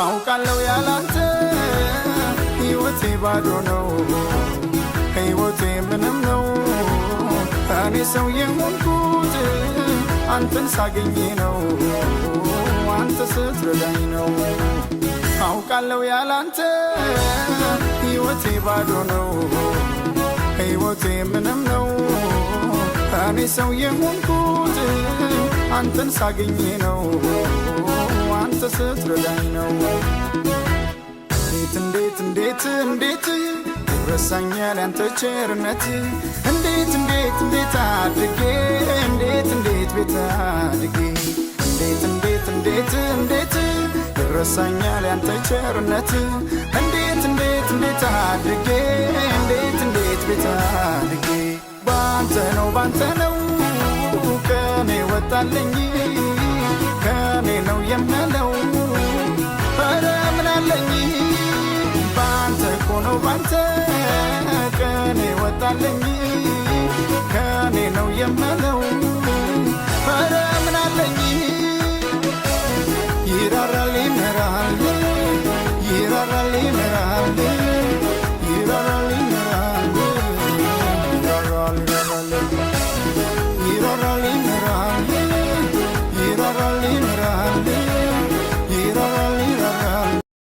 አውቃለሁ ያላንተ ሕይወቴ ባዶ ነው፣ ሕይወቴ ምንም ነው። እኔ ሰው የሆንኩት አንተን ሳገኝ ነው፣ አንተ ስትረዳኝ ነው። አውቃለሁ ያላንተ ሕይወቴ ባዶ ነው፣ ሕይወቴ ምንም ነው። እኔ ሰው የሆንኩት አንተን ሳገኝ ነው፣ አንተ ስትረዳኝ ነው። እንዴት እንዴት እንዴት እንዴት ይረሳኛል ያንተ ቸርነት? እንዴት እንዴት እንዴት አድርጌ፣ እንዴት እንዴት ቤት አድርጌ፣ እንዴት እንዴት እንዴት እንዴት ይረሳኛል ያንተ ቸርነት? እንዴት እንዴት እንዴት አድርጌ፣ እንዴት እንዴት ቤት አድርጌ። ባንተ ነው፣ ባንተ ነው ከኔ ወጣልኝ፣ ከኔ ነው የምለው፣ ኧረ ምናለኝ። ባንተ እኮ ነው፣ ባንተ ከኔ ወጣልኝ፣ ከኔ ነው የምለው።